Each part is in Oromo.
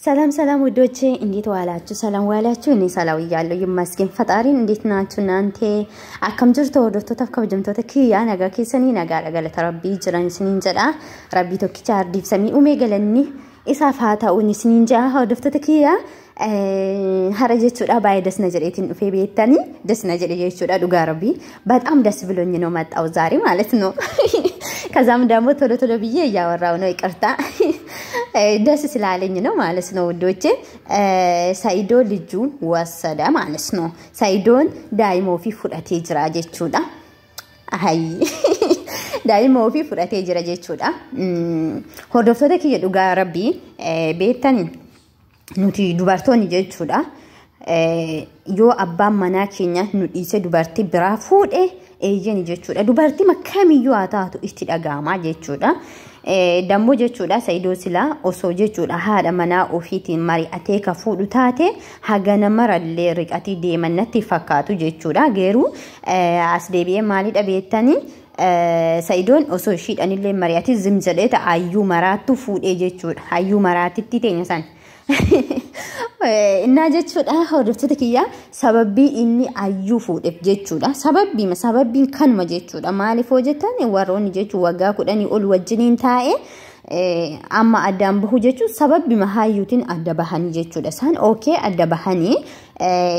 ሰላም ሰላም ውዶቼ እንዴት ዋላችሁ? ሰላም ዋላችሁ? እኔ ሰላም እያለሁ ይመስገን ፈጣሪን። እንዴት ናችሁ እናንተ? Akkam jirtu hordoftoota kabajamtoota kiyyaa? Nagaa keessanii? Nagaadha, galata Rabbii jiran isiniin jedha. Rabbii tokkicha ardiif samii uumee galanni isaaf haa ta'uun isiniin jedha. Hordoftoota kiyyaa, hara jechuudha baay'ee ደስ na jedheetiin dhufee beektanii, ደስ na jedhe jechuudha. Dhugaa Rabbii በጣም ደስ ብሎኝ ነው መጣው ዛሬ ማለት ነው። ከዛም ደግሞ ቶሎ ቶሎ ብዬ እያወራው ነው፣ ይቅርታ፣ ደስ ስላለኝ ነው ማለት ነው ውዶቼ። ሰይዶ ልጁን ወሰደ ማለት ነው። Sayidoon daa'ima ofii fudhatee jira jechuudha. Ayi, daa'ima ofii fudhatee jira jechuudha. Hordoftoota kiyya, dhugaa Rabbii beektanii nuti dubartoonni jechuudha. Yoo abbaan manaa keenya nu dhiise dubartii biraa fuudhe, eeyyani jechuudha. Dubartii kamiyyuu haa taatu itti dhaga'amaa jechuudha. Dammoo jechuudha Sayidoo silaa osoo jechuudha haadha manaa ofiitiin mari'atee ka fuudhu taate hagana marallee riqatii deeman natti fakkaatu jechuudha. Garuu as deebi'ee maalidha beektanii, Sayidoon osoo ishiidhanillee mari'atee zim jedhee ayyuu maraattu fuudhee jechuudha. Ayyuu maraatitti teenya san. Innaa jechuudha hordoftoota kiyya, sababii inni ayyuu fuudheef jechuudha. Sababbii sababbiin kanuma jechuudha. Maaliif hojjetan warroonni jechuun waggaa 10 ol wajjiniin taa'e amma addaan bahu jechuun sababbii hayyuutiin adda bahanii jechuudha. Isaan okay adda bahanii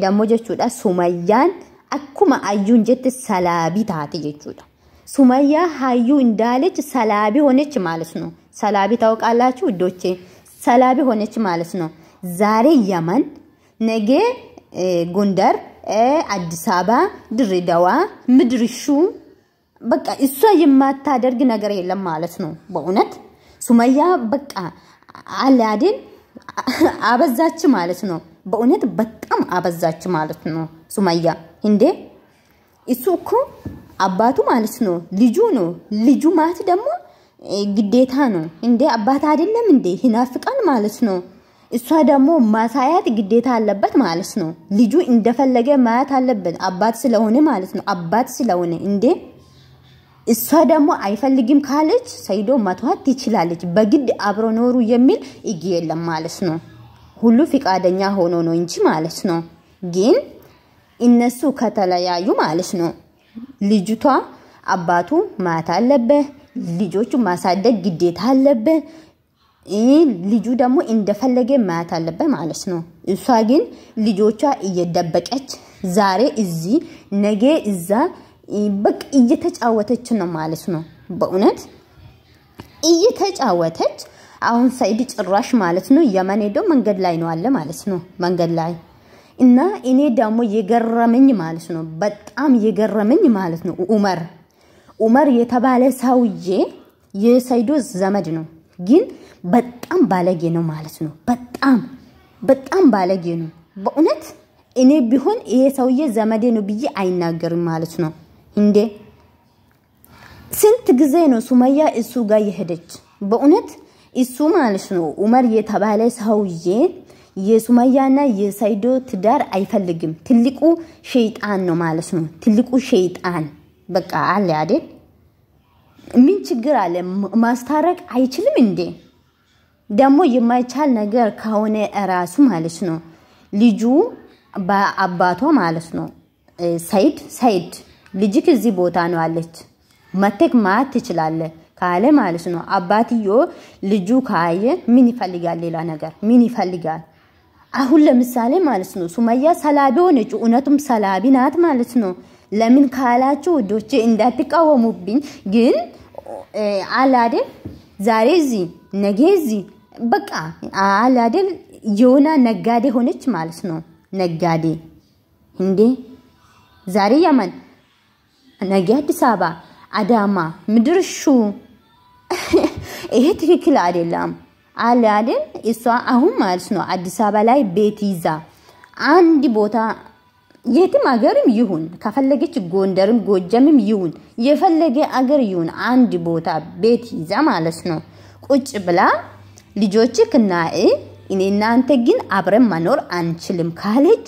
dammoo jechuudha Sumayyaan akkuma ayyuun jette salaabii taate jechuudha. ሱመያ ሀዩ እንዳለች ሰላቢ ሆነች ማለት ነው። ሰላቢ ታውቃላችሁ ውዶቼ? ሰላቢ ሆነች ማለት ነው። ዛሬ የመን፣ ነገ ጎንደር፣ አዲስ አበባ፣ ድሬዳዋ፣ ምድርሹ በቃ እሷ የማታደርግ ነገር የለም ማለት ነው። በእውነት ሱመያ በቃ አለ አይደል አበዛች ማለት ነው። በእውነት በጣም አበዛች ማለት ነው ሱመያ። እንዴ፣ እሱ እኮ አባቱ ማለት ነው፣ ልጁ ነው። ልጁ ማለት ደግሞ ግዴታ ነው እንዴ፣ አባት አይደለም እንዴ? ይናፍቃል ማለት ነው። እሷ ደግሞ ማሳያት ግዴታ አለበት ማለት ነው። ልጁ እንደፈለገ ማየት አለበት አባት ስለሆነ ማለት ነው። አባት ስለሆነ እንዴ፣ እሷ ደግሞ አይፈልግም ካለች ሰይዶ መተዋት ትችላለች። በግድ አብሮ ኖሩ የሚል ሕግ የለም ማለት ነው። ሁሉ ፍቃደኛ ሆኖ ነው እንጂ ማለት ነው። ግን እነሱ ከተለያዩ ማለት ነው ልጅቷ አባቱ ማየት አለበት። ልጆቹ ማሳደግ ግዴታ አለበት። ልጁ ደግሞ እንደፈለገ ማየት አለበት ማለት ነው። እሷ ግን ልጆቿ እየደበቀች ዛሬ እዚህ ነገ እዛ በቃ እየተጫወተች ነው ማለት ነው። በእውነት እየተጫወተች። አሁን ሰይድ ጭራሽ ማለት ነው የመን ሄዶ መንገድ ላይ ነው አለ ማለት ነው። መንገድ ላይ። እና እኔ ደግሞ የገረመኝ ማለት ነው፣ በጣም የገረመኝ ማለት ነው፣ ኡመር ኡመር የተባለ ሰውዬ የሰይዶ ዘመድ ነው፣ ግን በጣም ባለጌ ነው ማለት ነው። በጣም በጣም ባለጌ ነው። በእውነት እኔ ቢሆን ይሄ ሰውዬ ዘመዴ ነው ብዬ አይናገርም ማለት ነው። እንዴ፣ ስንት ጊዜ ነው ሱመያ እሱ ጋር የሄደች? በእውነት እሱ ማለት ነው ኡመር የተባለ ሰውዬ የሱመያና የሰይዶ ትዳር አይፈልግም። ትልቁ ሸይጣን ነው ማለት ነው። ትልቁ ሸይጣን በቃ አለ አይደል? ምን ችግር አለ? ማስታረቅ አይችልም እንዴ? ደግሞ የማይቻል ነገር ከሆነ እራሱ ማለት ነው ልጁ በአባቷ ማለት ነው ሰይድ፣ ሰይድ ልጅክ እዚህ ቦታ ነው አለች፣ መተክ ማየት ትችላለህ ካለ ማለት ነው አባትዮ ልጁ ካየ ምን ይፈልጋል? ሌላ ነገር ምን ይፈልጋል? አሁን ለምሳሌ ማለት ነው ሱመያ ሰላቢ ሆነች። እውነቱም ሰላቢ ናት ማለት ነው። ለምን ካላችሁ ውዶቼ እንዳትቃወሙብኝ፣ ግን አለ አይደል ዛሬ እዚህ ነገ እዚህ በቃ አለ አይደል የሆነ ነጋዴ ሆነች ማለት ነው። ነጋዴ እንዴ፣ ዛሬ የመን ነገ አዲስ አበባ፣ አዳማ፣ ምድርሹ፣ ይሄ ትክክል አይደለም። አለ አይደል እሷ አሁን ማለት ነው አዲስ አበባ ላይ ቤት ይዛ አንድ ቦታ የትም አገርም ይሁን፣ ከፈለገች ጎንደርም ጎጃምም ይሁን፣ የፈለገ አገር ይሁን፣ አንድ ቦታ ቤት ይዛ ማለት ነው ቁጭ ብላ ልጆችህ እና እኔ እናንተ ግን አብረን መኖር አንችልም ካለች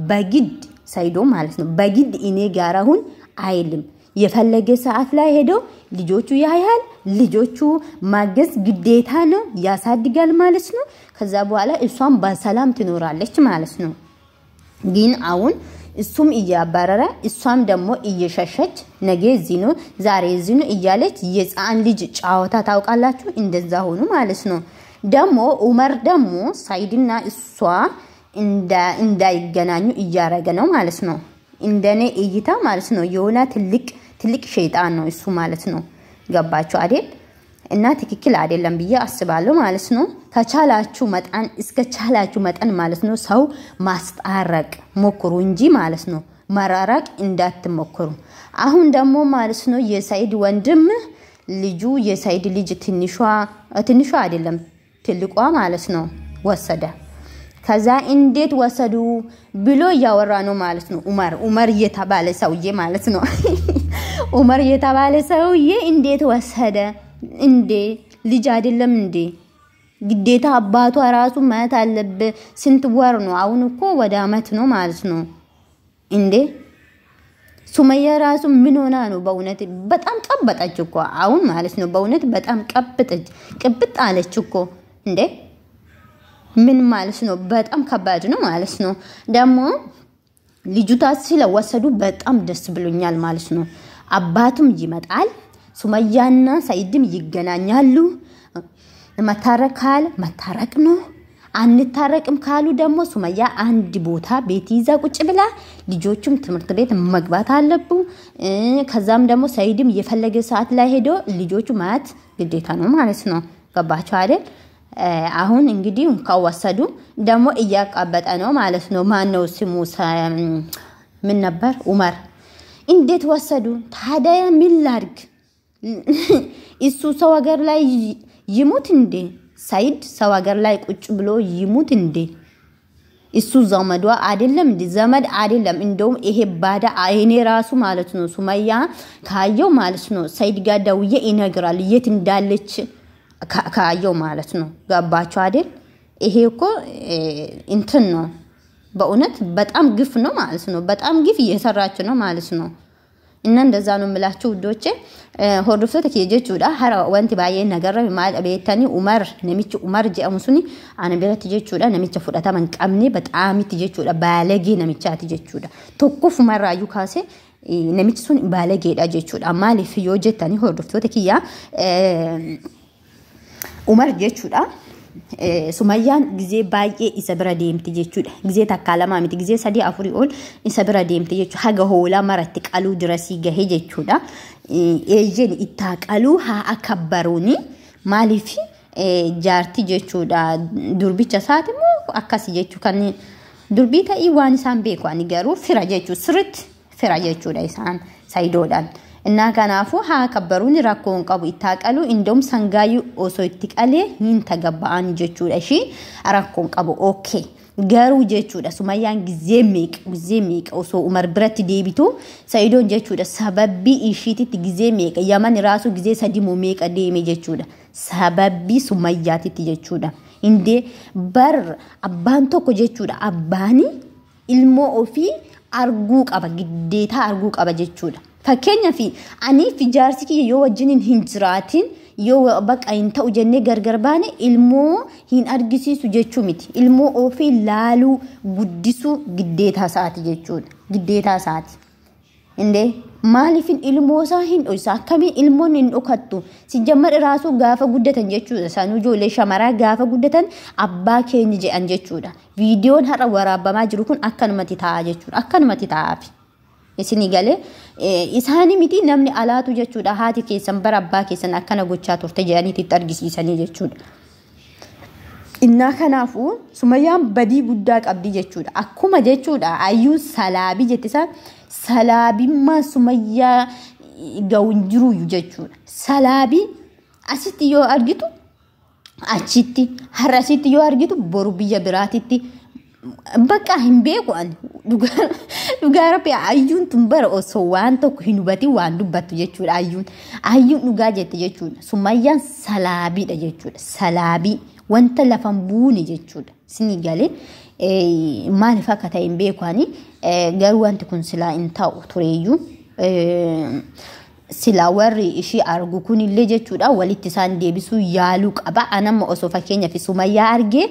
በግድ ሰይዶ ማለት ነው በግድ እኔ ጋር አሁን አይልም። የፈለገ ሰዓት ላይ ሄዶ ልጆቹ ያያል። ልጆቹ ማገዝ ግዴታ ነው፣ ያሳድጋል ማለት ነው። ከዛ በኋላ እሷም በሰላም ትኖራለች ማለት ነው። ግን አሁን እሱም እያባረረ እሷም ደግሞ እየሸሸች ነገ እዚህ ነው ዛሬ እዚህ ነው እያለች የህፃን ልጅ ጫወታ ታውቃላችሁ፣ እንደዛ ሆኑ ማለት ነው። ደግሞ ኡመር ደግሞ ሳይድና እሷ እንዳይገናኙ እያረገ ነው ማለት ነው። እንደኔ እይታ ማለት ነው የሆነ ትልቅ ትልቅ ሸይጣን ነው እሱ ማለት ነው። ገባችሁ አይደል? እና ትክክል አይደለም ብዬ አስባለሁ ማለት ነው። ከቻላችሁ መጠን እስከ ቻላችሁ መጠን ማለት ነው ሰው ማስታረቅ ሞክሩ እንጂ ማለት ነው መራራቅ እንዳትሞክሩ። አሁን ደግሞ ማለት ነው የሰይድ ወንድም ልጁ የሰይድ ልጅ ትንሿ ትንሿ አይደለም ትልቋ ማለት ነው ወሰደ። ከዛ እንዴት ወሰዱ ብሎ እያወራ ነው ማለት ነው። ኡመር እየተባለ ሰውዬ ማለት ነው። ኡመር እየተባለ ሰውዬ እንዴት ወሰደ እንዴ? ልጅ አይደለም እንዴ? ግዴታ አባቷ ራሱ ማየት አለበት። ስንት ወር ነው አሁን? እኮ ወደ አመት ነው ማለት ነው እንዴ። ሱመያ ራሱ ምን ሆና ነው? በእውነት በጣም ቀበጠች እኮ አሁን ማለት ነው። በእውነት በጣም ቀብጠች ቅብጥ አለች እኮ እንዴ። ምን ማለት ነው? በጣም ከባድ ነው ማለት ነው። ደግሞ ልጅቷ ስለወሰዱ በጣም ደስ ብሎኛል ማለት ነው። አባቱም ይመጣል፣ ሱመያና ሰይድም ይገናኛሉ። መታረቅ ካለ መታረቅ ነው። አንታረቅም ካሉ ደግሞ ሱመያ አንድ ቦታ ቤት ይዛ ቁጭ ብላ ልጆቹም ትምህርት ቤት መግባት አለቡ። ከዛም ደግሞ ሰይድም የፈለገ ሰዓት ላይ ሄዶ ልጆቹ ማየት ግዴታ ነው ማለት ነው። ገባችሁ አይደል? አሁን እንግዲህ ከወሰዱ ደግሞ እያቃበጠ ነው ማለት ነው። ማን ነው ስሙ? ምን ነበር? ኡመር እንዴት ወሰዱ ታዲያ? ምን ላድርግ? እሱ ሰው ሀገር ላይ ይሙት እንዴ? ሰይድ ሰው ሀገር ላይ ቁጭ ብሎ ይሙት እንዴ? እሱ ዘመዷ አይደለም እንዴ? ዘመድ አይደለም። እንደውም ይሄ ባዳ አይኔ ራሱ ማለት ነው ሱመያ ካየው ማለት ነው ሰይድ ጋር ደውዬ ይነግራል የት እንዳለች ካየው ማለት ነው። ገባችሁ አይደል? ይሄ እኮ እንትን ነው በእውነት በጣም ግፍ ነው ማለት ነው። በጣም ግፍ እየሰራችሁ ነው ማለት ነው። እና እንደዛ ነው የምላችሁ ውዶቼ። Hordoftoota kiyya jechuudha, hara wanti baay'een nagarra maal beektanii, Umar namichi Umar jedhamu suni ana biratti jechuudha namicha fudhatama hin qabne baxaamitti jechuudha, baalagee namichaati jechuudha. Tokkoffumarraayyuu kaasee namichi sun baalageedha jechuudha. Maaliif yoo jettanii, hordoftoota kiyya, Umar jechuudha Sumayyaan gizee baay'ee isa bira deemti jechuudha. Gizee takkaa lamaa miti, gizee sadii afurii ol isa bira deemti jechuudha. Haga hoolaa maratti qaluu dirasii gahe jechuudha. Eeyyeen ittaa qaluu haa akabbaruuni, maaliif jaarti jechuudha durbicha isaati immoo akkasi jechuu kan durbii ta'ii waan isaan beeku, ani garuu fira jechuu sirriitti fira jechuudha isaan sayidoodhaan. እና kanaafuu haa kabbaruun rakkoo hin qabu, ittaa qaluu indom sangaayyuu osoo itti qalee hin tagabba'an jechuudha, ishii rakkoo hin qabu, okay. Garuu jechuudha Sumayyaan gizee meeqa gizee meeqa osoo Umar biratti deebitu Sayidoon jechuudha sababbii ishiititti gizee meeqa Yaman raasuu gizee sadi moo meeqa deeme jechuudha sababbii Sumayyaatitti jechuudha. Indee bar abbaan tokko jechuudha abbaani ilmoo ofii arguu qaba, giddeetaa arguu qaba jechuudha. Fakkeenyaaf anii fi jaarsi kiyya yoo wajjin hin jiraatin, yoo baqa hin ta'u jennee gargar baane, ilmoo hin argisiisu jechuu miti. Ilmoo ofii laaluu guddisuu giddeetaa isaati jechuudha. Giddeetaa isaati. Indee maaliifin ilmoo isaa hin dhoysa? Akkamiin ilmoon hin dhokattu? Sijjammar raasuu gaafa guddatan jechuudha. Isaanuu ijoollee shamaraa gaafa guddatan abbaa keenya jedhan jechuudha. Viidiyoon har'a waraabamaa jiru kun akkanumatti ta'a jechuudha. Akkanumatti ta'aafi. Isinii galee isaanii miti namni alaatu jechuudha haati keessan bara abbaa keessan akkana gochaa turte jedhanii itti argisiisanii jechuudha. Innaa kanaafuu Sumayyaan badii guddaa qabdi jechuudha. Akkuma jechuudha ayyuun salaabii jette isaan salaabimmaan Sumayyaa ga'u hin jiruyyuu jechuudha. Salaabii asitti yoo argitu achitti, har'a asitti yoo argitu boru biyya biraatitti, bakka hin beeku ani dhugaa rabbi. Ayyuun tun bara osoo waan tokko hin hubatin waan dubbattu jechuudha ayyuun. Ayyuun dhugaa jette jechuudha. Sumayyaan salaabiidha jechuudha. Salaabii wanta lafan buune jechuudha. Sinii galee maaliif akka ta'e hin beeku ani, garuu wanti kun silaa hin ta'u tureeyyuu. Silaa warri ishii argu kunillee jechuudha walitti isaan deebisuu yaaluu qaba. Anamma osoo fakkeenyaaf Sumayyaa argee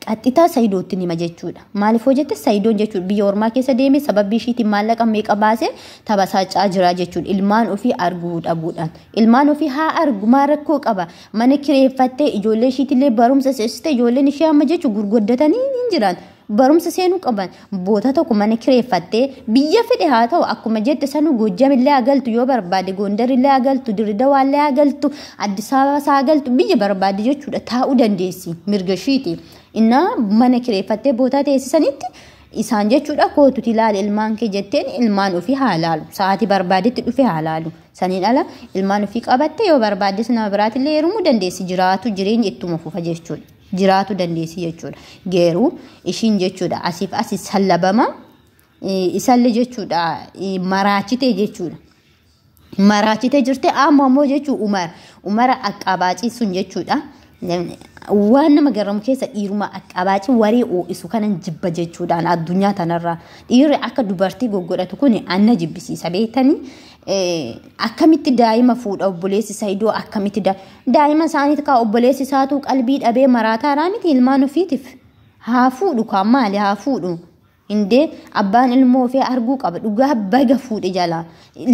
qaxxitaa Sayidootti nima jechuudha. Maaliif hoo jette, Sayidoon jechuudha biyya ormaa keessa deeme sababii ishiitiin maallaqa meeqa baasee tabasaacaa jira jechuudha. Ilmaan ofii arguu dhabuudhaan. Ilmaan ofii haa argu, maa rakkoo qaba? Mana kireeffattee ijoollee ishiitillee barumsa seessiste, ijoolleen ishee amma jechuudha gurguddatanii hin jiran. Barumsa seenuu qaban. Boota tokko mana kireeffattee biyya fedhe haa ta'u, akkuma jette sanuu Goojjamillee haa galtu yoo barbaade, Gondarillee haa galtu, Dirridawaallee haa galtu, Addis Ababaas haa galtu, biyya barbaade jechuudha taa'uu dandeessi, mirga ishiiti. Innaa mana kireeffattee bootaa teessisanitti isaan jechuudha kootuti ilaali ilmaan kee jetteen, ilmaan ofii haa laalu, sa'aatii barbaadetti dhufe haa laalu. Saniin ala ilmaan ofii qabatte yoo barbaaddes nama biraatillee heerumuu dandeessi, jiraatu jireenya ittuma fufa jechuudha. Jiraatu dandeessi jechuudha. Garuu ishiin jechuudha asiif asi sallabama isallee jechuudha maraachitee jechuudha. Maraachitee jirte. Amma ammoo jechuun Umar aqqabaacii sun jechuudha. Waan nama garramu keessa dhiiruma aqqabaacii waree oo'isu kanan jibba jechuudhaan addunyaa tanarraa. Dhiirri akka dubartii goggodhatu kun anna jibbisiisa beektanii. Akkamitti daa'ima fuudha obboleessi Sayidoo? Akkamitti daa'ima isaaniiti kaa obboleessi isaatu qalbii dhabee maraataadhaa miti? Ilmaan ofiitiif haa fuudhu kaa, maali haa fuudhu? Indee abbaan ilmoo ofii arguu qaba. Dhugaa baga fuudhe jalaa.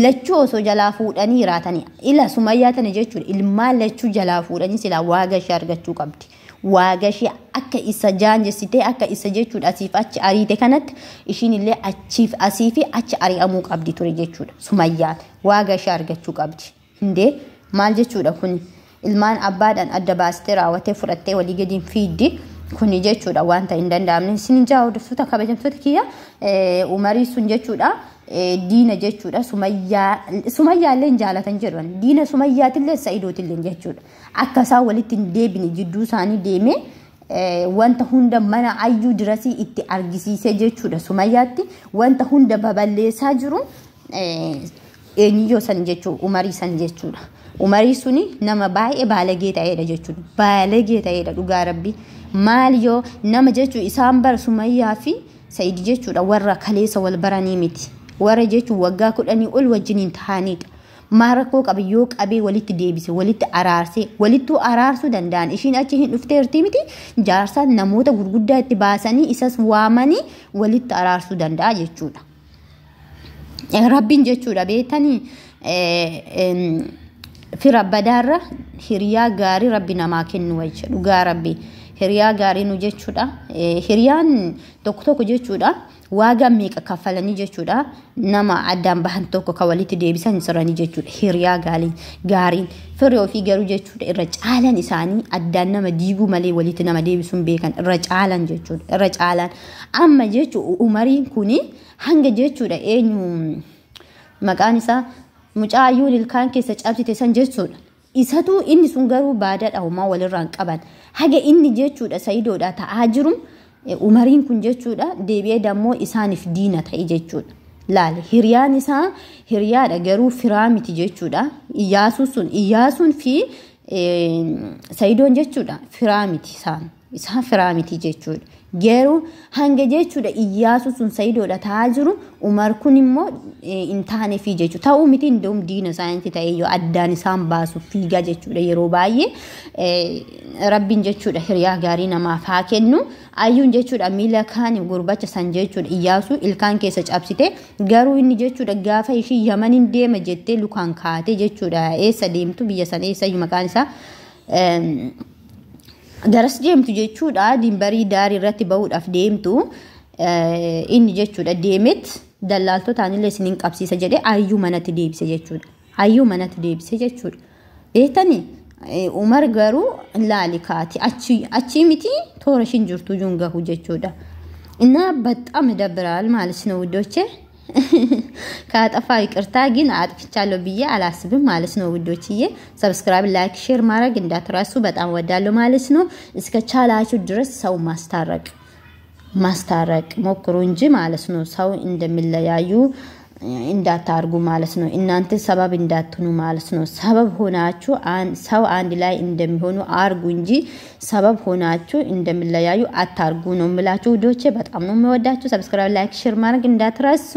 Lachuu osoo jalaa fuudhanii jiraatanii ila Sumayyaa tana jechuudha ilmaan lachuu jalaa fuudhanii silaa waaga ishee argachuu qabdi. Waaga ishee akka isa jaanjessitee, akka isa jechuudha asiif achi ariite kanatti ishiin illee achiif asii fi achi ari'amuu qabdi ture jechuudha. Sumayyaan waaga ishee argachuu qabdi. Indee maal jechuudha kun? Ilmaan abbaadhaan adda baastee raawwattee fudhattee walii gadiin fiiddi. Kuni jechuudha wanta hin danda'amne. Isin jaa hordoftoota kabajamtoota kiyya, Umarii sun jechuudha diina jechuudha. Sumayyaallee hin jaalatan jedhan, diina Sumayyaatillee Sa'idootillee jechuudha. Akka isaan walitti hin deebine jidduu isaanii deemee wanta hunda mana ayyuu dirasii itti argisiisee jechuudha, Sumayyaatti wanta hunda baballeessaa jiru eenyuyyoo san jechuudha, Umarii san jechuudha. Umarii suni nama baay'ee baalagee ta'edha jechuudha. Baalagee ta'edha dhugaa rabbi. Maal yoo nama jechuun isaan bara Sumayyaa fi Sa'id jechuudha warra kaleessa wal baranii miti. Warra jechuun waggaa 10 ol wajjiniin ta'anidha. Maal rakkoo qaba yoo qabee walitti deebise, walitti araarsee, walittuu araarsuu danda'an? Ishiin achi hin dhufteerti miti? Jaarsa namoota gurguddaa itti baasanii isas waamanii walitti araarsuu danda'a jechuudha. Rabbiin jechuudha beektanii fira badaarra hiriyaa gaarii rabbi namaa kennu jechuudha. Dhugaa rabbi hiriyaa gaarii nu jechuudha. Hiriyaan tokko tokko jechuudha waagaa meeqa kaffalanii jechuudha nama addaan bahan tokko kan walitti deebisan siranii jechuudha. Hiriyaa gaariin firri ofii garuu jechuudha irra caalan isaanii addaan nama diiguu malee walitti nama deebisuun beekan irra caalan jechuudha. Irra caalan amma jechuudha Umariin kuni hanga jechuudha eenyu maqaan isaa mucaa ayyuun ilkaan keessa cabsite san jechuudha. Isatu inni sun garuu baadaadha, homaa walirraan qaban. Haga inni jechuudha Sayidoodha ta'aa jiru Umariin kun jechuudha deebi'ee dammoo isaaniif diina ta'e jechuudha. Laali, hiriyaan isaa hiriyaadha garuu firaa miti jechuudha. Iyyaasuun sun, Iyyaasuun fi Sayidoon jechuudha firaa miti isaan. Isaan firaa miti jechuudha. Garuu hanga jechuudha Iyyaasuu sun Sayidoodha ta'aa jiru Umar kun immoo hin taanefi jechuudha. Ta'uu miti hin diina isaaniitti ta'e yoo addaan isaan baasu fiigaa jechuudha yeroo baay'ee. Rabbiin jechuudha hiriyaa gaarii namaaf haa kennu. Ayyuun jechuudha miila kaan gurbacha san jechuudha Iyyaasuu ilkaan keessa cabsite, garuu inni jechuudha gaafa ishii Yamaniin deema jettee lukaan kaate jechuudha eessa deemtu, biyya sana eessayyuu maqaan isaa garas deemtu jechuudha, dimbarii daarii irratti bahuudhaaf deemtu, inni jechuudha deemet dallaaltotaan illee isiniin qabsiisa jedhee ayyuu manatti deebise jechuudha. Ayyuu manatti deebise jechuudha. Beektanii Umar garuu laali kaati achi miti toora ishiin jirtu iyyuu hin gahu jechuudha. እና በጣም ይደብራል ማለት ነው ውዶቼ። ካጠፋ ይቅርታ፣ ግን አጥፍቻለሁ ብዬ አላስብም ማለት ነው ውዶችዬ። ሰብስክራይብ፣ ላይክ፣ ሼር ማድረግ እንዳትረሱ። በጣም ወዳለሁ ማለት ነው። እስከ ቻላችሁ ድረስ ሰው ማስታረቅ ማስታረቅ ሞክሩ እንጂ ማለት ነው። ሰው እንደሚለያዩ እንዳታርጉ ማለት ነው። እናንተ ሰበብ እንዳትሆኑ ማለት ነው። ሰበብ ሆናችሁ ሰው አንድ ላይ እንደሚሆኑ አርጉ እንጂ ሰበብ ሆናችሁ እንደሚለያዩ አታርጉ ነው የምላችሁ ውዶቼ። በጣም ነው የምወዳችሁ። ሰብስክራይብ፣ ላይክ፣ ሼር ማድረግ እንዳትረሱ።